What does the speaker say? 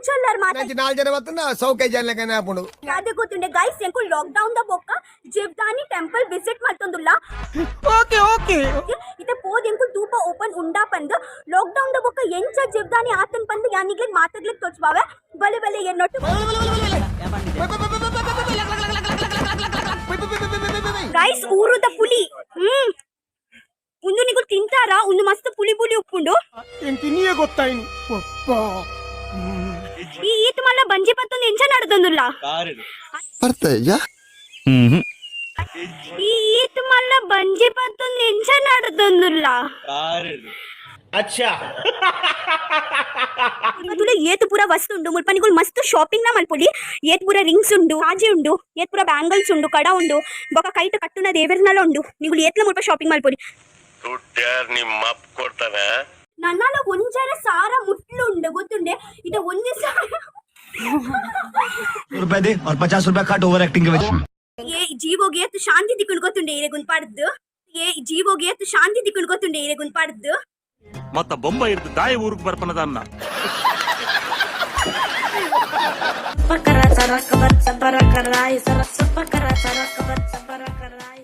ಎಂಚೊಲ್ಲರ್ ಮಾತ? ನಂಚಿ ನಾಲ್ ಜನ ಬತ್ತನ ಸೌಖ್ಯ ಜನ ಆಪುಂಡು. ಅದೇ ಗೊತ್ತುಂಡೆ ಗೈಸ್, ಎಂಕುಲ್ ಲಾಕ್ ಡೌನ್ ದ ಬೊಕ್ಕ ಜೀವದಾನಿ ಟೆಂಪಲ್ ವಿಸಿಟ್ ಮಲ್ತೊಂದುಲ್ಲ. Okay okay. ಇತ್ತೆ ಪೋದ್ ಎಂಕುಲ್ ತೂಪ ಓಪನ್ ಉಂಡಾ ಪಂದ್. ಲಾಕ್ ಡೌನ್ ದ ಬೊಕ್ಕ ಎಂಚ ಜೀವದಾನಿ ಆತನ್ ಪಂದ್ ಯಾನಿಗ್ಲೆಗ್ ಮಾತಗ್ಲೆಗ್ ತೋಚ್ಬಾವೆ. ಬಲೆ ಬಲೆ ಎನ್ನೊಟ್ಟು. ಗೈಸ್, ಊರುದ ಪುಲಿ. ಉಂದು ನಿಗುಲ್ ತಿಂತಾರಾ? ಉಂದು ಮಸ್ತ್ ಪುಳಿ ಪುಳಿ ಉಪ್ಪುಂಡು. ತಿನ್ನಿಯೇ ಗೊತ್ತಾಯ್ನು. ಈ ಈತ್ ಮಲ್ಲ ಬಂಜಿ ಪತ್ತೊಂದು ಎಂಚ ನಡ್ದೊಂದುಲ್ಲ? ಅರ್ಥ. ಈ ಈತ್ ಮಲ್ಲ ಬಂಜಿ ಪತ್ತೊಂದು ಎಂಚ ನಡ್ದೊಂದುಲ್ಲ? अच्छा. ತುಲೆ ಏತ್ ಪೂರ ವಸ್ತು ಉಂಡು ಮುಲ್ಪ. ನಿಗುಲ್ ಮಸ್ತ್ ಶಾಪಿಂಗ್ ನ ಮಲ್ಪೊಲಿ. ಏತ್ ಪೂರ ರಿಂಗ್ಸ್ ಉಂಡು, ಕಾಜಿ ಉಂಡು, ಏತ್ ಪೂರ ಬ್ಯಾಂಗಲ್ಸ್ ಉಂಡು, ಕಡ ಉಂಡು, ಬೊಕ ಕೈಟ್ ಕಟ್ಟುನ ದೇವೆರ್ನಲ ಉಂಡು. ನಿಗುಲ್ ಏತ್ಲ ಮುಲ್ಪ ಶಾಪಿಂಗ್ ಮಲ್ಪೊಲಿ. ದುಡ್ಡು ನಿಮ್ಮ ಅಪ್ಪ ಕೊಡ್ತಾನ? ನನ್ನಲ 1,500 ಮುಟ್ಲು ಉಂಡು ಗೊತ್ತುಂಡೆ. ಇದು 1,000. रुपए दे और 50 रुपया काट ओवर एक्टिंग के वजह. ಏ ಜೀವೋಗೆ ಏತ್ ಶಾಂತಿ ತಿಕ್ಕುಂಡು ಗೊತ್ತುಂಡೆ ಇರೆಗುಂದ್ ಪಡ್ದು. ಏ ಜೀವೋಗೆ ಏತ್ ಶಾಂತಿ ತಿಕ್ಕುಂಡು ಗೊತ್ತುಂಡೆ ಇರೆಗುಂದ್ ಪಡ್ದು. ಮತ್ತ ಬೊಂಬೈ ಇರ್ದು ದಾಯ ಊರಿಗೆ ಬರ್ಪನದ ಅನ್ನ. Pakara sarak bat sabara karai sarak sapakara sarak bat sabara karai.